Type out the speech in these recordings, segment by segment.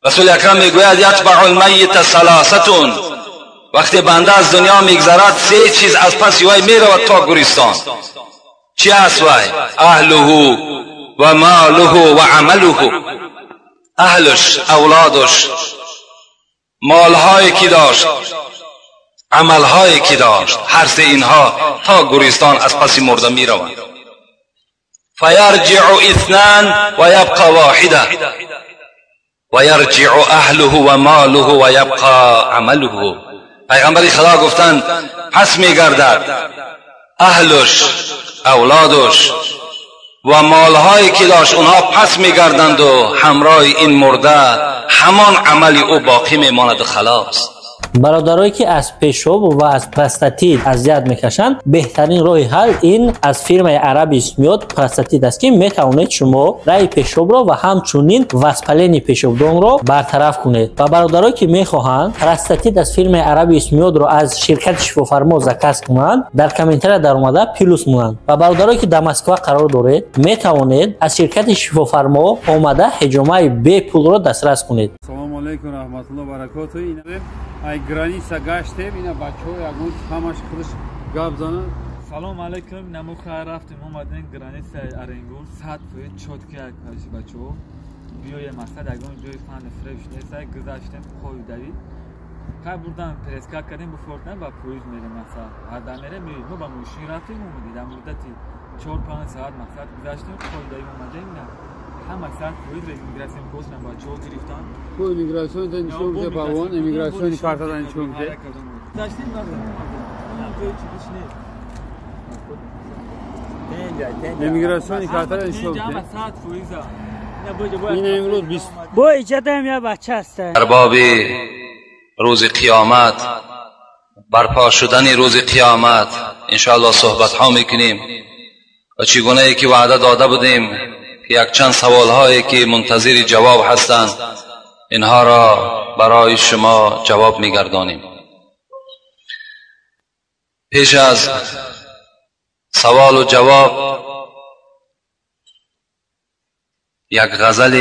رسول اکرم میگوید یتبع المیت ثلاثه، وقتی بنده از دنیا میگذرد سه چیز از پس وی میرود تا گورستان. چی است وی؟ اهله و ماله و عمله. اهلش، اولادش، مالهایی که داشت، عملهایی که داشت، هر سه اینها تا گورستان از پس مرده میروند. فیرجع اثنان و یبقى واحده و یرجع اهله و ماله و یبقى عمله. پیغمبر خدا گفتند پس میگردد اهلش، اولادش و مالهایی که داشت، اونها پس میگردند و همراه این مرده همان عمل او باقی میماند و خلاص. Бародарое ки аз пешоб ва аз простатит азият мекашанд, беҳтарин роҳи ҳал ин аз фирмаи Арабис Миёд простатит аст, ки метавонед шумо раи пешобро ва ҳамчунин воспаление пешобдонро бартараф кунед. Ва бародарое ки мехоҳанд простатит аз фирмаи Арабис Миёдро аз ширкати Шифофармо заказ кунанд, дар комментария даромада плюс монанд. Ва бародарое ки дар Москва қарор доред, метавонед аз ширкати Шифофармо омада ҳиҷомаи бепулро дастрас кунед. Салому алайкум, раҳматулло баракоту. Ай граница гаштем, ина бачаҳо ягон ҳамаш худаш гап занад. Салом алайкум. Намо хайр, рафтем омадем границаи Оренгур, 100% чёткий якаши бачаҳо. Биёе, мақсад, ягон ҷои фани фреш нестай. Гузаштем қоидави, хай бурдан, перескак кардем, буфортан ба поезд мерем. Мақсад, ҳарда мерем, мо ба мошин рафтем, омадем дар муддати 4-5 соат. Мақсад, гузаштем қоидави, омадем. На ҳама 100% иммиграция кошна бачаҳо гирифтан. Ку иммиграциони нишон бите, балон иммиграциони картада нишон бите. Гузаштем, ҷои чизиш нест. Иммиграциони картада нишон бите. 100%. Ин имрӯз 20 Бо иҷадаем, я бача ҳаста. در باب روز قیامت، برپا شدن روز قیامت انشاءالله صحبت ها میکنیم و چگونه ای که وعده داده بودیم که یک چند سوال هایی که منتظر جواب هستند، اینها را برای شما جواب میگردانیم. پیش از سوال و جواب یک غزل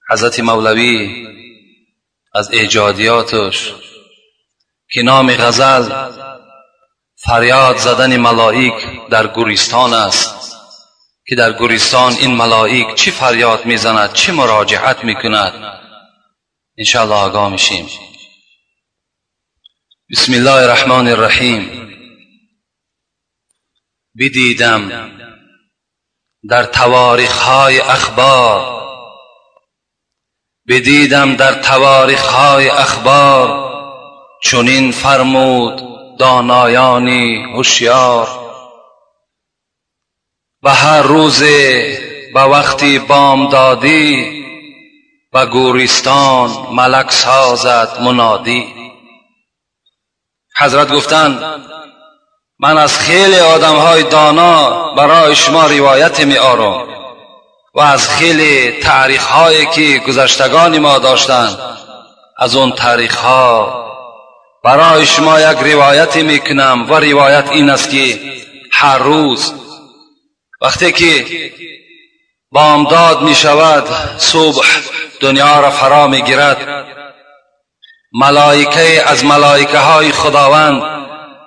حضرت مولوی از ایجادیاتش که نام غزل فریاد زدن ملائک در گورستان است، که در گورستان این ملائک چی فریاد میزند، چی مراجعت میکند، انشاءالله آگاه میشیم. بسم الله الرحمن الرحیم. بدیدم در تواریخ های اخبار، بدیدم در تواریخ های اخبار، چنین فرمود دانایانی هوشیار: به هر روز به وقتی بامدادی، به گورستان ملک سازد منادی. حضرت گفتند من از خیلی آدم های دانا برای شما روایت می آرم و از خیلی تاریخ هایی که گذشتگان ما داشتند، از اون تاریخ ها برای شما یک روایت میکنم و روایت این است که هر روز وقتی که بامداد می شود، صبح دنیا را فرا می گیرد، ملائکه از ملائکه های خداوند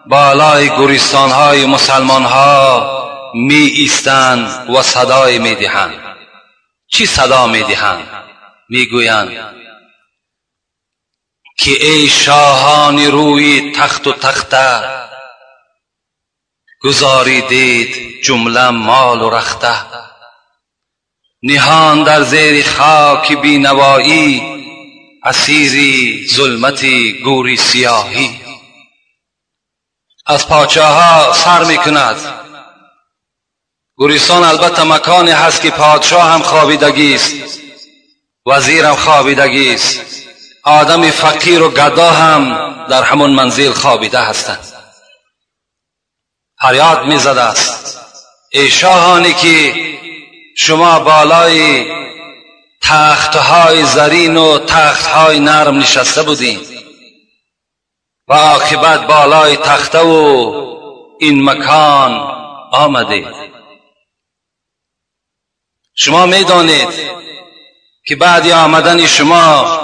بالای گورستان های مسلمان ها می ایستند و صدای می دهند. چی صدا می دهند؟ می گویند که ای شاهان روی تخت و تخته، گذاریدید جمله مال و رخته، نهان در زیر خاک بینوایی، اسیری ظلمت گوری سیاهی. از پادشاه ها سر میکند. گورستان البته مکانی هست که پادشاه هم خوابیدگی است، وزیر هم خوابیدگی است، آدم فقیر و گدا هم در همون منزل خوابیده هستند. فریاد میزده است: ای شاهانی که شما بالای تختهای زرین و تختهای نرم نشسته بودیم و عاقبت بالای تخته و این مکان آمده، شما میدانید که بعد آمدن شما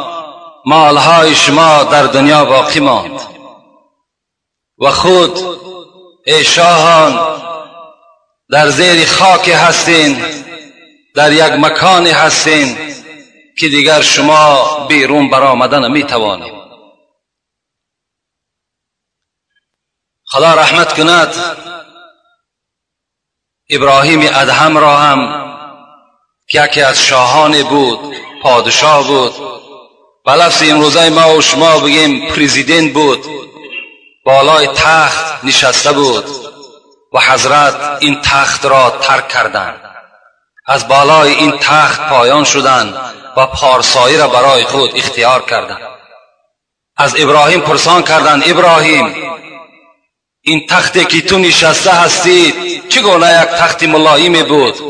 مالهای شما در دنیا باقی ماند و خود ای شاهان در زیر خاک هستین، در یک مکان هستین که دیگر شما بیرون برآمدن نمیتوانید. خدا رحمت کند ابراهیم ادهم را هم که یکی از شاهان بود، پادشاه بود، به لفظ امروزه ما و شما بگیم پرزیدنت بود، بالای تخت نشسته بود و حضرت این تخت را ترک کردند، از بالای این تخت پایان شدند و پارسایی را برای خود اختیار کردند. از ابراهیم پرسان کردند ابراهیم این تختی که تو نشسته هستی چگونه یک تخت ملایم بود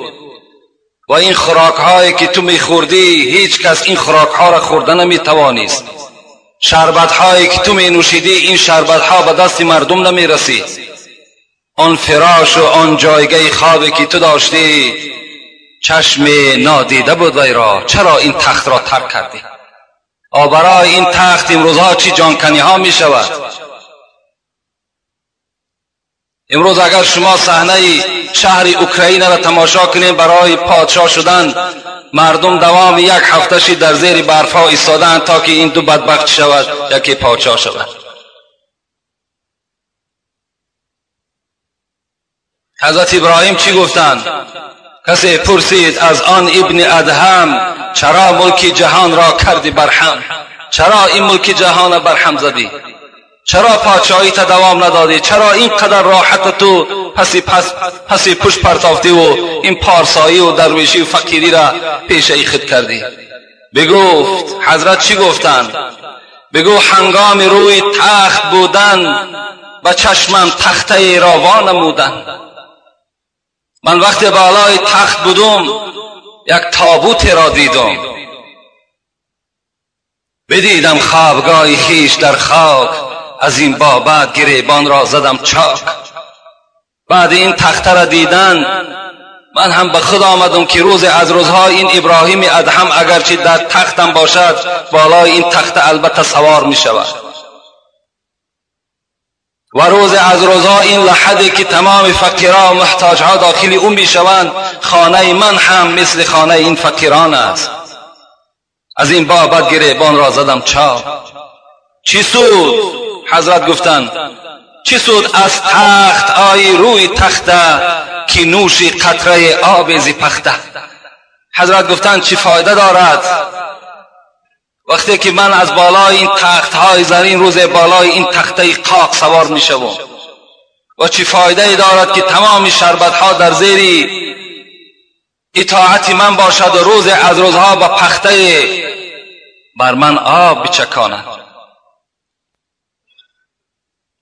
و این خوراک هایی که تو میخوردی هیچ کس این خوراک ها را خورده نمیتوانست، شربت هایی که تو می نوشیدی این شربت ها به دست مردم نمی رسید، آن فراش و آن جایگاه خوابی که تو داشتی چشم نادیده بود وی را، چرا این تخت را ترک کردی؟ برای این تخت امروزها چی جانکنی ها می شود. امروز اگر شما صحنه شهر اوکراین را تماشا کنید، برای پادشاه شدن مردم دوام یک هفته در زیر برف ها ایستادند تا که این دو بدبخت شود، یکی پادشاه شود. حضرت ابراهیم چی گفتند؟ کسی پرسید از آن ابن ادهم چرا ملک جهان را کردی برهم؟ چرا این ملک جهان را برهم زدی؟ چرا پادشاهی تا دوام ندادی؟ چرا اینقدر راحت تو پسی پشت پرتافتی و این پارسایی و درویشی و فقیری را پیشه خود کردی؟ بگفت حضرت چی گفتند؟ بگو هنگام روی تخت بودن و چشمم تخته را وانمودن. من وقتی بالای تخت بودم یک تابوت را دیدم، بدیدم خوابگاه خویش در خاک، از این بابت گریبان را زدم چاک. بعد این تخته را دیدن من هم به خود آمدم که روز از روزها این ابراهیم ادهم اگرچه در تختم باشد بالای این تخته البته سوار می شود و روز از روزها این لحدی که تمام فقیرها و محتاجها داخل او می شوند خانه من هم مثل خانه این فقیران است. از این بابت گریبان را زدم چاک. چی سود؟ حضرت گفتند چی سود از تخت آی روی تخته که نوشی قطره آب زی پخته. حضرت گفتند چی فایده دارد وقتی که من از بالای این تخت های زرین روز بالای این تخته قاق سوار می شوم و چی فایده دارد که تمام شربت ها در زیر اطاعت من باشد و روز از روزها با پخته بر من آب بچکاند.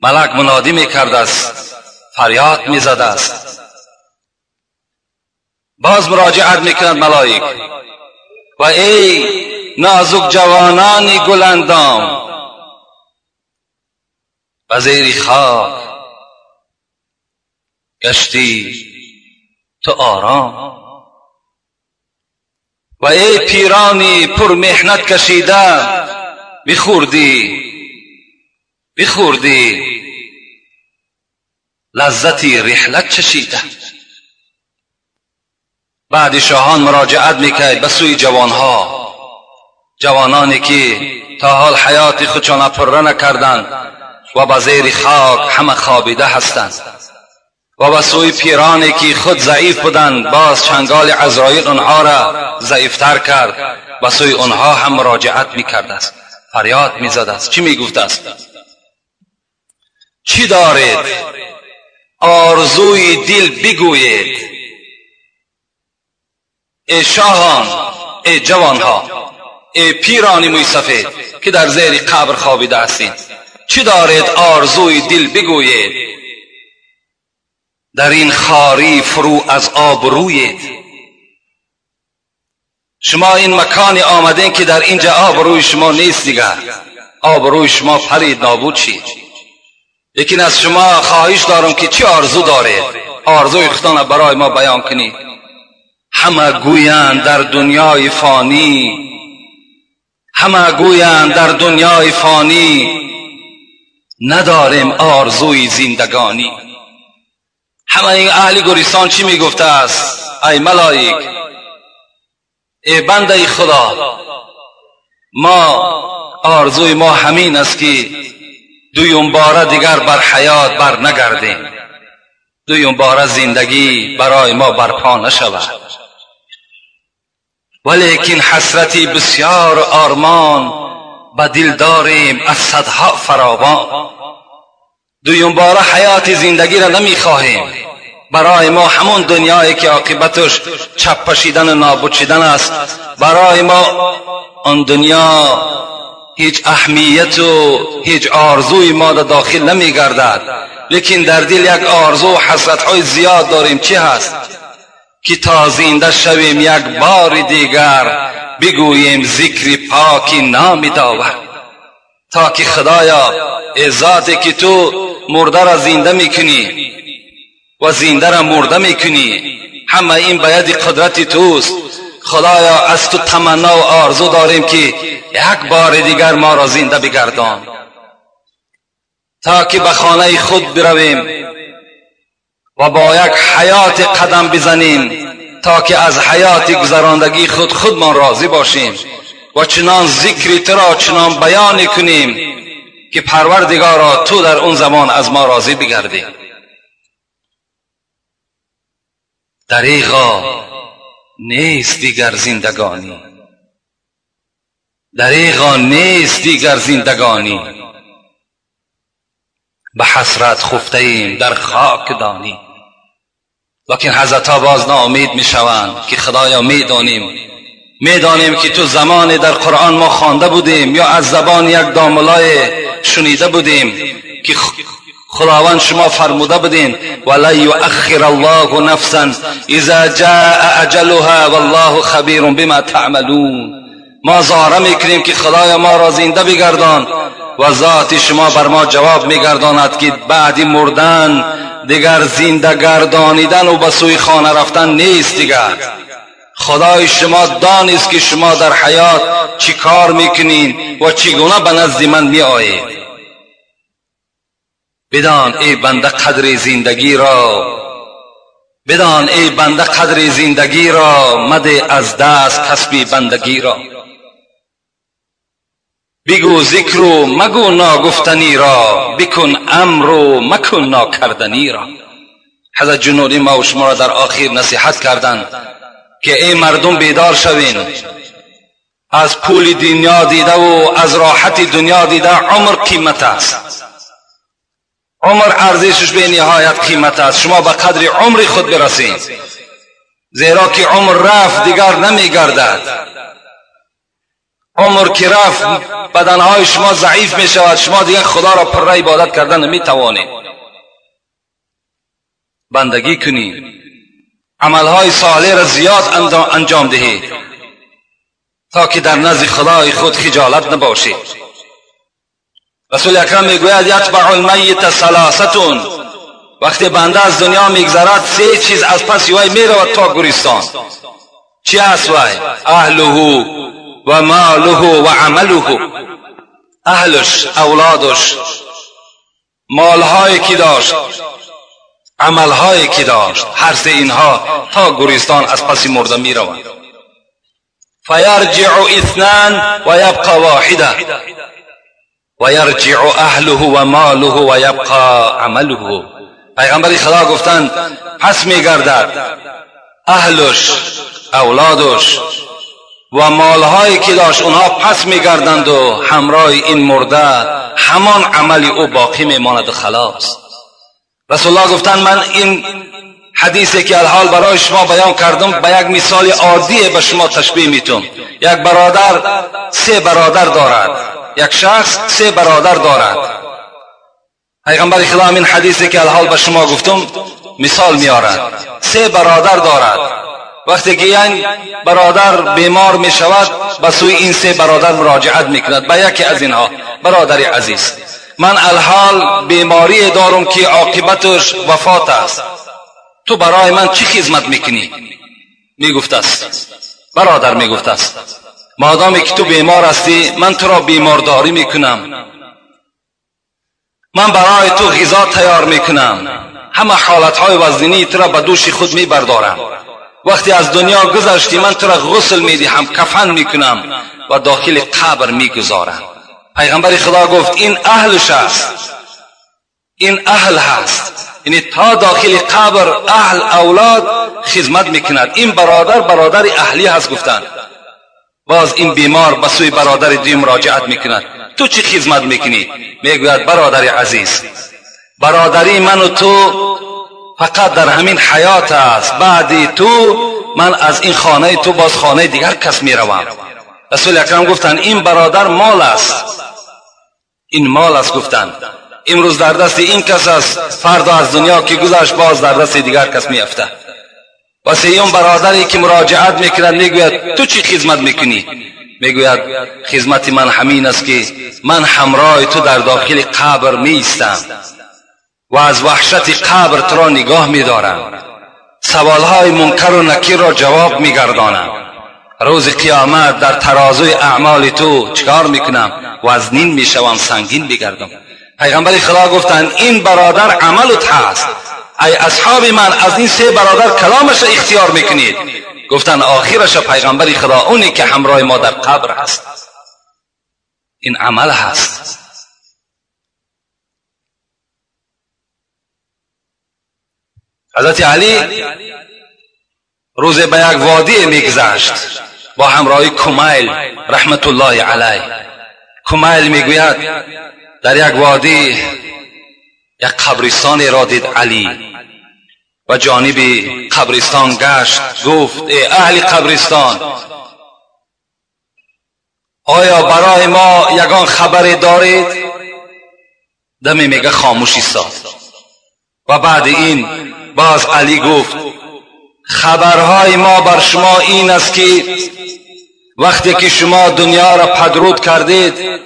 ملک منادی می کرده است، فریاد می زده است، باز مراجعت می کند ملائک و ای نازک جوانان گلندام به زیر خاک گشتی تو آرام و ای پیرانی پر محنت کشیده بخوردی لذتی رحلت چشیده. بعد شاهان مراجعت میکرد به سوی جوانها، جوانانی که تا حال حیات خودشان پره نکردند و به زیر خاک همه خوابیده هستند و به سوی پیرانی که خود ضعیف بودند باز چنگال عزرائیل آنها را ضعیفتر کرد، به سوی آنها هم مراجعت میکرد است، فریاد میزد است. چی میگفت است؟ چی دارید؟ آرزوی دل بگویید ای شاهان، ای جوانها، ای پیران موی سفید که در زیر قبر خوابیده هستید، چی دارید؟ آرزوی دل بگویید. در این خاری فرو از آب رویید. شما این مکانی آمدین که در اینجا آب روی شما نیست دیگر، آب روی شما پرید نابود شید. لیکن از شما خواهش دارم که چی آرزو دارید؟ آرزوی خودتان برای ما بیان کنید. همه گویند در دنیای فانی، همه گویند در دنیای فانی، نداریم آرزوی زندگانی. همه این اهل گریستان چی میگفته است؟ ای ملائک، ای بنده خدا، ما آرزوی ما همین است که دویم باره دیگر بر حیات بر نگردیم، دویم باره زندگی برای ما برپا نشود. ولیکن حسرتی بسیار آرمان به دل داریم از صدها فراوان. دویم باره حیات زندگی را نمیخواهیم، برای ما همون دنیایی که عاقبتش چپ پشیدن و نابود شدن است، برای ما آن دنیا هیچ اهمیت و هیچ آرزوی ما در داخل نمیگردد. لیکن در دل یک آرزو و حسرت‌های زیاد داریم. چی هست؟ که تا زنده شویم یک بار دیگر بگوییم ذکر پاکی نام داور، تا که خدایا ای ذاتی که تو مرده را زنده میکنی و زنده را مرده میکنی، همه این به ید قدرت توست. خدایا از تو تمنا و آرزو داریم که یک بار دیگر ما را زنده بگردان، تا که به خانه خود برویم و با یک حیات قدم بزنیم، تا که از حیات گذراندگی خود خودمان راضی باشیم و چنان ذکر تو را چنان بیان کنیم که پروردگارا تو در اون زمان از ما راضی بگردی. دریغا نیست دیگر زندگانی، دریغا نیست دیگر زندگانی، به حسرت خفته ایم در خاک دانی. لکن حضرت ها باز ناامید می شوند که خدایا می دانیم که تو زمان در قرآن ما خوانده بودیم یا از زبان یک داملای شنیده بودیم که خداوند شما فرموده بودین ولا یؤخر الله نفسا اذا جاء اجلها والله خبیر بما تعملون. ما زاره میکنیم که خدایا ما را زنده بگردان و ذات شما بر ما جواب میگرداند که بعد مردن دیگر زنده گردانیدن و به سوی خانه رفتن نیست. دیگر خدای شما دانست که شما در حیات چی کار میکنین و چگونه به نزد من میآیید. بدان ای بنده قدر زندگی را، بدان ای بنده قدر زندگی را، مده از دست کسب بندگی را. بگو ذکر و مگو ناگفتنی را، بکن امر و مکن ناکردنی را. حضرت جنوری ما و شما را در آخر نصیحت کردند که ای مردم بیدار شوین، از پول دنیا دیده و از راحت دنیا دیده عمر قیمت است، عمر ارزشش به نهایت قیمت است. شما به قدر عمر خود برسید، زیرا که عمر رفت دیگر نمیگردد. عمر که رفت بدنهای شما ضعیف می شود، شما دیگر خدا را پر عبادت کردن نمی توانید. بندگی کنید، عملهای صالح را زیاد انجام دهید تا که در نزد خدای خود خجالت نباشید. رسول اکرم میگوید یتبع المیت ثلاثه، وقتی بنده از دنیا میگذرد سه چیز از پس وی میرود تا گورستان. چی است وی؟ اهله و ماله و عمله. اهلش، اولادش، مالهایی که داشت، عملهایی که داشت، هر سه اینها تا گورستان از پس مرده میروند. فیرجع اثنان و یبقى واحده و یرجع اهله و ماله و یبقى عمله. پیغمبر خدا گفتند پس میگردد اهلش، اولادش و مالهایی که داشت، اونها پس میگردند و همراه این مرده همان عمل او باقی میماند و خلاص. رسول الله گفتند من این حدیثی که الحال برای شما بیان کردم به یک مثال عادی به شما تشبیه میتونم. یک برادر سه برادر دارد، یک شخص سه برادر دارد. پیغمبر خدا این حدیثی که الحال به شما گفتم مثال میارد. سه برادر دارد، وقتی که این برادر بیمار می شود به سوی این سه برادر مراجعت میکند، به یکی از اینها: برادر عزیز، من الحال بیماری دارم که عاقبتش وفات است، تو برای من چی خدمت میکنی؟ میگفت است، برادر میگفت است، مادامی که تو بیمار هستی من تو را بیمارداری میکنم، من برای تو غذا تیار میکنم، همه حالتهای وزنی تو را به دوش خود میبردارم، وقتی از دنیا گذشتی من تو را غسل میدهم، کفن میکنم و داخل قبر میگذارم. پیغمبر خدا گفت این اهلش است، این اهل هست، یعنی تا داخل قبر اهل اولاد خدمت میکند. این برادر برادر اهلی هست. گفتند باز این بیمار به سوی برادر دویم مراجعت میکند، تو چی خدمت میکنی؟ میگوید برادر عزیز، برادری من و تو فقط در همین حیات است، بعدی تو من از این خانه تو باز خانه دیگر کس میروم. رسول اکرم گفتند این برادر مال است، این مال است. گفتند امروز در دست این کس است، فردا از دنیا که گذشت باز در دست دیگر کس میافته. و سیوم برادری که مراجعت میکند میگوید تو چی خدمت میکنی؟ میگوید خدمت من همین است که من همراه تو در داخل قبر میایستم و از وحشت قبر تو را نگاه میدارم، سوالهای منکر و نکیر را جواب میگردانم، روز قیامت در ترازوی اعمال تو چکار میکنم؟ وزنین میشوم، سنگین میگردم. پیغمبر خدا گفتند این برادر عملت هست، ای اصحاب من از این سه برادر کلامش را اختیار میکنید؟ گفتند آخرش پیغمبر خدا اونی که همراه ما در قبر هست، این عمل هست. حضرت علی روز به یک وادی میگذشت با همراهی کمیل رحمت الله علیه. کمیل میگوید در یک وادی یک قبرستان را دید علی و جانب قبرستان گشت، گفت ای اهل قبرستان، آیا برای ما یگان خبری دارید؟ دمی میگه خاموش ایستاد. و بعد این باز علی گفت خبرهای ما بر شما این است که وقتی که شما دنیا را پدرود کردید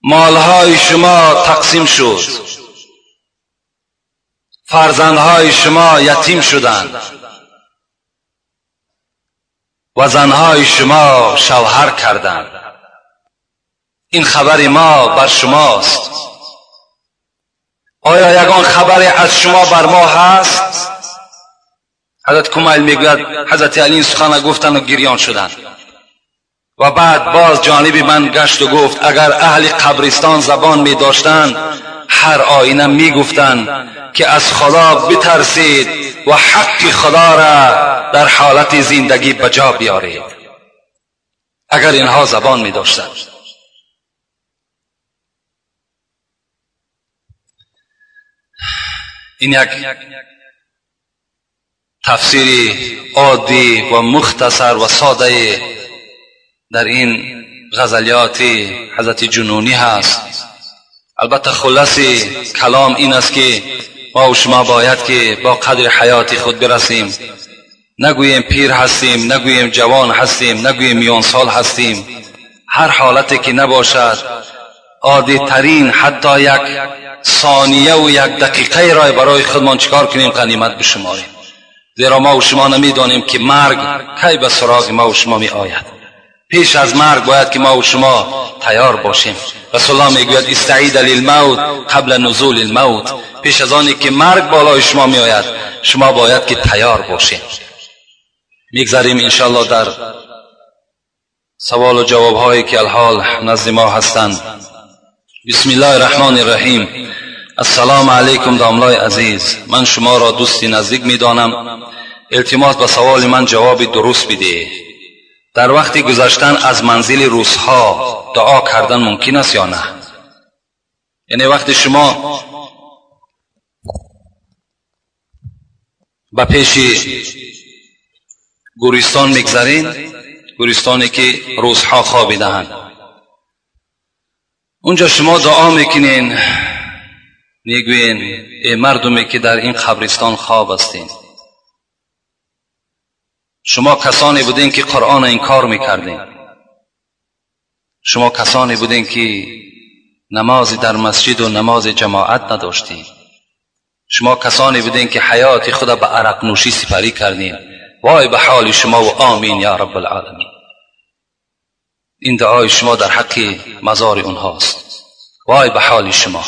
مالهای شما تقسیم شد، فرزندهای شما یتیم شدند و زنهای شما شوهر کردند. این خبر ما بر شماست. آیا یگان خبری از شما بر ما هست؟ حضرت کمیل میگوید حضرت علی این سخن گفتند و گریان شدند. و بعد باز جانب من گشت و گفت اگر اهل قبرستان زبان می داشتند هر آینه می گفتند که از خدا بترسید و حق خدا را در حالت زندگی به جا بیارید. اگر اینها زبان می داشتند. این یک تفسیر عادی و مختصر و ساده در این غزلیات حضرت جنونی هست. البته خلاص کلام این است که ما و شما باید که با قدر حیات خود برسیم، نگوییم پیر هستیم، نگوییم جوان هستیم، نگوییم میان سال هستیم. هر حالتی که نباشد، عادی ترین حتی یک ثانیه و یک دقیقه را برای خودمان چکار کنیم؟ غنیمت بشماریم. زیرا ما و شما نمیدانیم که مرگ کی به سراغ ما و شما می آید. پیش از مرگ باید که ما و شما تیار باشیم. رسول الله میگوید استعید للموت قبل نزول الموت. پیش از آنی که مرگ بالای شما می آید شما باید که تیار باشیم. میگذریم انشاءالله در سوال و جواب هایی که الحال نزد ما هستند. بسم الله الرحمن الرحیم. السلام علیکم داملای عزیز، من شما را دوستی نزدیک میدانم. التماس به سوال من جواب درست بده. در وقت گذشتن از منزل روسها دعا کردن ممکن است یا نه؟ یعنی وقتی شما به پیش گورستان میگذرین، گورستانی که روسها خوابیده‌اند، اونجا شما دعا میکنین، میگوین ای مردمی که در این قبرستان خواب هستین، شما کسانی بودین که قرآن انکار میکردین، شما کسانی بودین که نماز در مسجد و نماز جماعت نداشتین، شما کسانی بودین که حیات خود به عرق نوشی سپری کردین. وای به حال شما و آمین یا رب العالمین. این دعای شما در حق مزار اونهاست. وای به حال شما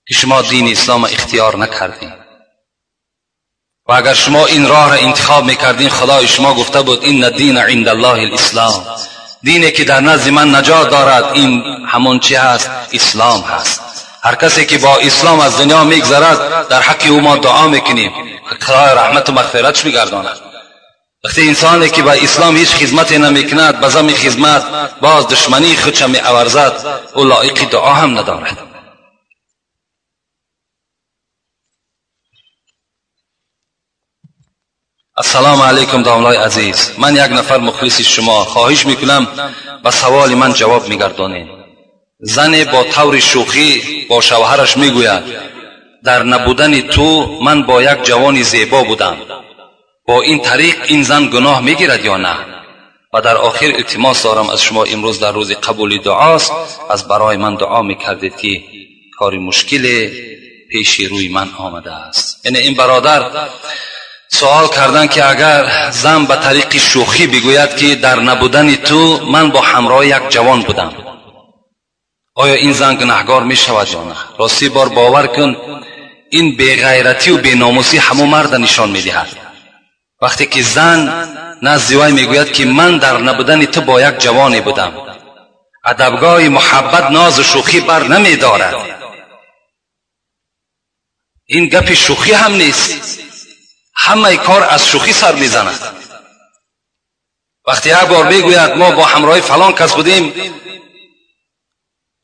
که شما دین اسلام اختیار نکردین و اگر شما این راه را انتخاب میکردین، خدای شما گفته بود این دین عند الله الاسلام، دینی که در نزد من نجات دارد این همون چی هست؟ اسلام هست. هر کسی که با اسلام از دنیا میگذرد در حق او ما دعا میکنیم، خدای رحمت و مغفرتش بگرداند. وقتی انسانی که با اسلام هیچ خدمتی نمیکند، به زم خدمت باز دشمنی خودش می‌ورزد، او لایق دعا هم ندارد. السلام علیکم داملای عزیز، من یک نفر مخلص شما، خواهش میکنم به سوال من جواب میگردانید. زن با طور شوخی با شوهرش میگوید در نبودن تو من با یک جوان زیبا بودم، با این طریق این زن گناه میگیرد یا نه؟ و در آخر التماس دارم از شما، امروز در روز قبول دعاست، از برای من دعا میکردید که کار مشکل پیش روی من آمده است. یعنی این برادر سوال کردن که اگر زن به طریق شوخی بگوید که در نبودن تو من با همراه یک جوان بودم، آیا این زن گناهگار می شود یا نه؟ راستی بار باور کن این بیغیرتی و بیناموسی همو مرد نشان می دهد. وقتی که زن نزد وی میگوید که من در نبودن تو با یک جوانی بودم، ادبگاه محبت ناز و شوخی بر نمی دارد. این گپ شوخی هم نیست، همه کار از شوخی سر میزند. وقتی یک بار میگوید ما با همراه فلان کس بودیم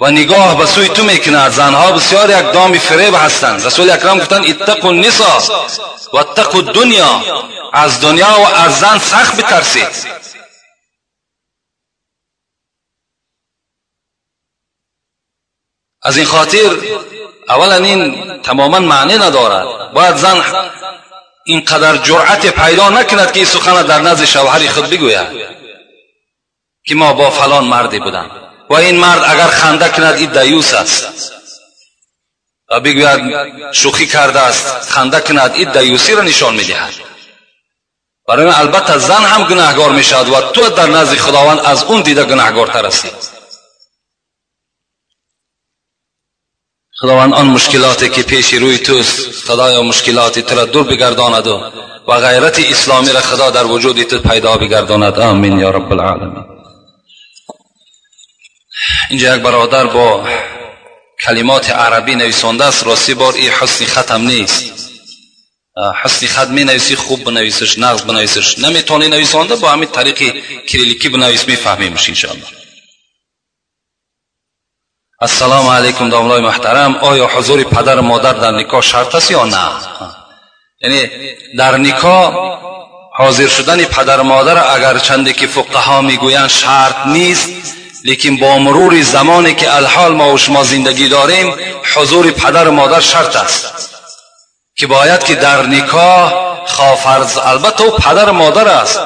و نگاه به سوی تو میکند، زنها بسیار یک دام فریب هستند. رسول اکرم گفتند اتقوا النساء و اتقوا الدنیا، از دنیا و از زن سخت بترسید. از این خاطر اولا این تماما معنی ندارد. باید زن اینقدر جرأت پیدا نکند که این سخن در نزد شوهر خود بگوید که ما با فلان مردی بودم، و این مرد اگر خنده کند این دیوس است، و بگوید شوخی کرده است خنده کند، این دیوسی را نشان میدهد. برای من البته زن هم گناهگار میشود و تو در نزد خداوند از اون دیده گناهگارتر هستی. خداوند آن مشکلاتی که پیش روی توست، خدایا مشکلات تو را دور بگرداند و غیرت اسلامی را خدا در وجود تو پیدا بگرداند. آمین یا رب العالمین. اینجا یک برادر با کلمات عربی نویسانده است. راستی بار این حسن ختم نیست. حسن خط می نویسی خوب بنویسش، نغز بنویسش، نمیتونی نویسانده با همین طریق کریلیکی بنویس میفهمیمش انشاءالله. السلام علیکم داملای محترم، آیا حضور پدر و مادر در نکاح شرط است یا نه؟ یعنی در نکاح حاضر شدن پدر و مادر اگر چندی که فقها میگویند شرط نیست، لیکن با مرور زمانی که الحال ما و شما زندگی داریم حضور پدر و مادر شرط است که باید که در نکاح خواه فرض، البته او پدر و مادر است.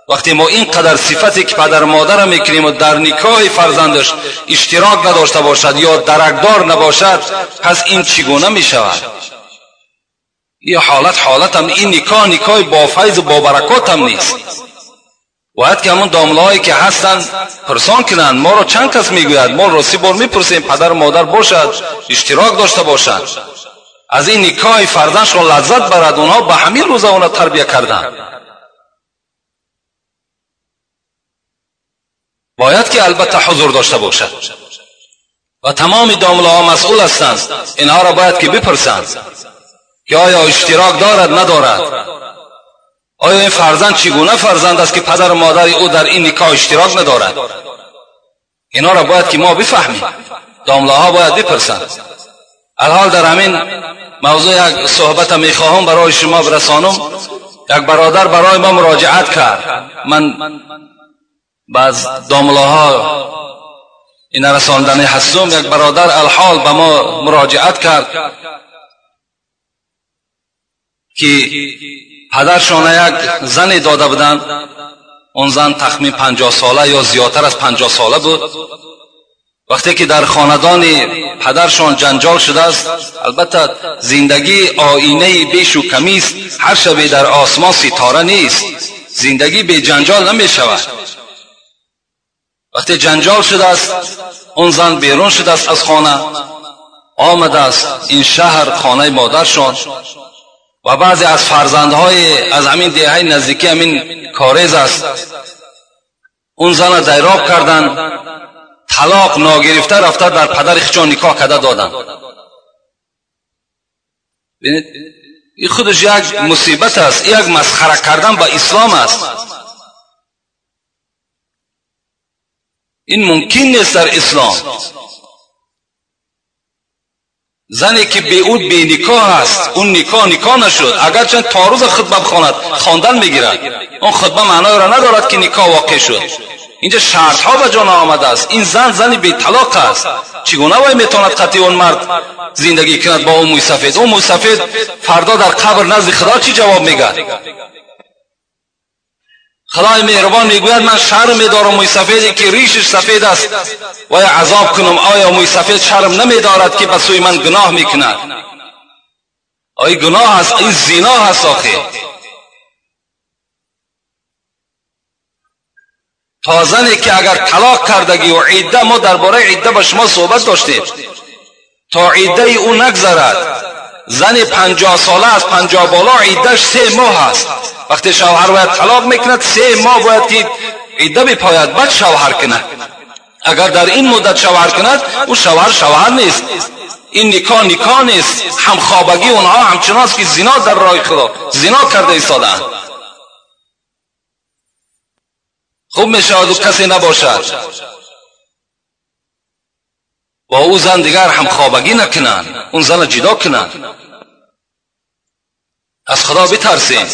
وقتی ما اینقدر صفتی که پدر و مادر میکنیم و در نکاح فرزندش اشتراک نداشته باشد یا درکدار نباشد، پس این چگونه میشود؟ این حالت هم این نکاح نکاح با فیض و با برکات هم نیست. باید که همون داملهایی که هستن پرسان کنند. ما را چند کس میگوید، ما راستی بار میپرسیم پدر و مادر باشد، اشتراک داشته باشد، از این نکاح فرزندشون لذت برد. اونها به همین روزا اونا تربیه کردن. باید که البته حضور داشته باشد و تمام دامله ها مسئول هستند. اینها را باید که بپرسند که آیا اشتراک دارد ندارد، آیا این فرزند چگونه فرزند است که پدر و مادر او در این نکاح اشتراک ندارد. اینها را باید که ما بفهمیم، دامله ها باید بپرسند. الحال در همین موضوع یک صحبت میخواهم برای شما برسانم. یک برادر برای ما مراجعت کرد، من بعض دامله ها این رساندنی هستم. یک برادر الحال به ما مراجعت کرد که پدرشان یک زنی داده بودند. اون زن تخمین 50 ساله یا زیادتر از 50 ساله بود. وقتی که در خاندان پدرشان جنجال شده است، البته زندگی آینه بیش و کمی است، هر شب در آسمان ستاره نیست، زندگی به جنجال نمی شود. وقتی جنجال شده است، اون زن بیرون شده است از خانه، آمده است این شهر خانه مادرشان و بعضی از فرزندهای از همین دهه نزدیکی همین کاریز است، اون زن دیراب کردن، طلاق ناگرفته رفته در پدر خودشان نکاح کرده دادن. ببینید این خودش یک مصیبت است، یک مسخره کردن با اسلام است. این ممکن نیست در اسلام. زنی که به او بی نکاح است، اون نکاح نکاح نشد، اگرچه تا روز خطبه بخواند خواندن میگیرد، اون خطبه معنای را ندارد که نکاح واقع شد. اینجا شرط ها به جان آمده است. این زن زنی بی طلاق است، چگونه وای میتواند قطعی اون مرد زندگی کند با اون موی سفید؟ اون موی سفید فردا در قبر نزد خدا چی جواب میگه؟ خدای مهربان میگوید من شرم میدارم موی سفیدی که ریشش سفید است و عذاب کنم، آیا موی سفید شرم نمیدارد که به سوی من گناه میکند؟ آیا گناه است؟ این زنا است آخه. تا زنی که اگر طلاق کردگی و عده، ما درباره عده با شما صحبت داشتیم، تا عده او نگذرد، زن 50 ساله از 50 بالا عدهش 3 ماه است. وقتی شوهر باید طلاق میکند 3 ماه باید که عده بپاید بعد شوهر کند. اگر در این مدت شوهر کند، او شوهر شوهر نیست، این نکاح نکاح نیست، همخوابگی اونها همچنان است که زنا در راه خدا زنا کرده ایستادند. خوب میشود و کسی نباشد با او زن دیگر همخوابگی نکنند، اون زن جدا کنند. از خدا بترسیم.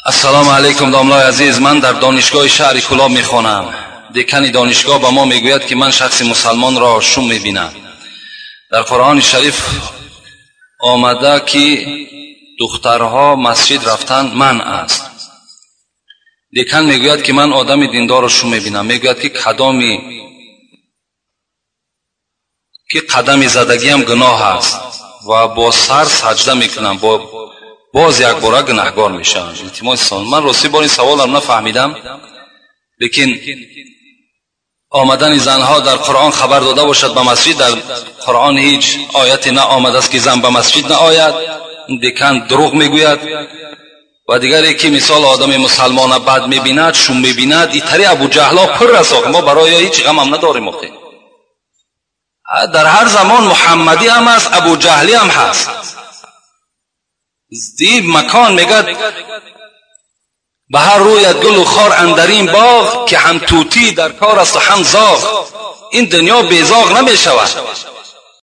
السلام علیکم داملای عزیز، من در دانشگاه شهر کلاب میخوانم. دکان دانشگاه به ما میگوید که من شخص مسلمان را شوم میبینم. در قرآن شریف آمده که دخترها مسجد رفتن منع است. دکان میگوید که من آدم دیندار را شوم میبینم. میگوید که قدم زدگی هم گناه است و با سر سجده میکنم، با باز یک باره گناهگار میشم. التماس سوال. من راستی بار این سوالم نفهمیدم، لیکن آمدن زنها در قرآن خبر داده باشد به مسجد، در قرآن هیچ آیتی نه آمده است که زن به مسجد نه آید. دکان دروغ میگوید. و دیگری که مثال آدم مسلمان بد میبیند، شوم میبیند، ایتری ابو جهلا پر است. ما برای هیچ غم هم نداریم. آخه در هر زمان محمدی هم است، ابو جهلی هم هست. دی مکان میگد به هر رویت گل و خار اندرین باغ، که هم توتی در کار است و هم زاغ. این دنیا بی زاغ نمی شود.